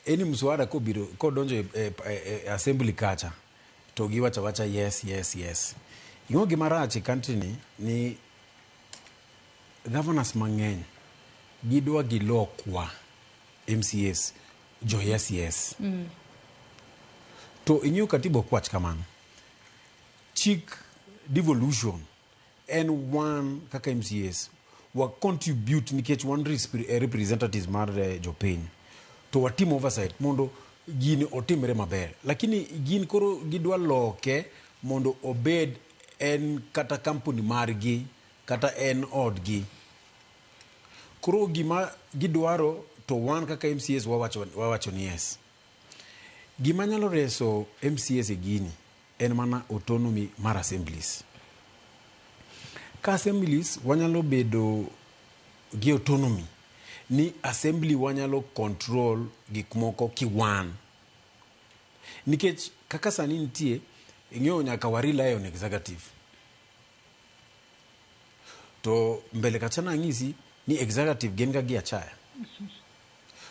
Any mswada kobiro kodonjo e assembly kacha to giwacho awacha yes. Ing'o gima rach e country ni governors mang'eny gidwa gilokwa MCAs jo yes. To ing'eyo katiba ok wach kamano. Chik devolution en wan kaka MCAs wa contribute nikech wan representatives mar jopiny to watim oversight mondo gini otimre maber, lakini gin koro gidwa loke mondo obed en kata kampuni margi kata en odgi. Koro gima gidwaro to wan kaka MCAs wawacho ni yes. Gima nyalo reso MCAs e gini en mana autonomy mar assemblies. Ka assemblies wanyalo bedo gi autonomy ni assembly wanyalo control gik moko kiwan, nikech kaka sani nitie, ing'eyo, nyaka wa rely on executive. To mbele kacha nang'isi ni executive gin ga gi achaya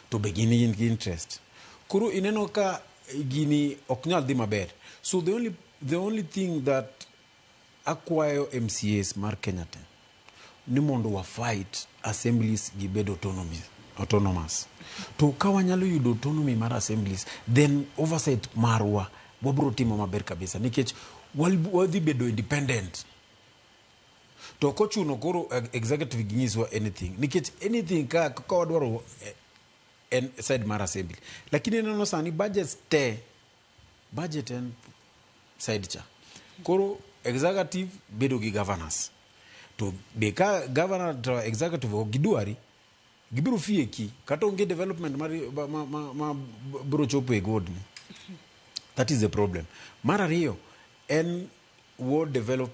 to be gin gi interest. Koro ineno ka gini ok nyal dhi maber. So the only thing that akwayo MCAs mar Kenya te ni mondo wa fight assemblies gibed autonomous. To ka wanyalo yudo autonomy mar assemblies, then oversight marwa wabro timo maber kabisa nikech wadhi bedo independent. To ok ochuno koro executive ginyiswa anything, nikech anything ka wadwaro en side mar assembly. Lakini ineno sani budgets te, budget en side cha. Koro executive bedo gi governors, to be ka governor to executive ok gidwari, gibiro fieki kata onge development mar, ma biro chopo e godni. That is the problem. Mar ariyo en ward development.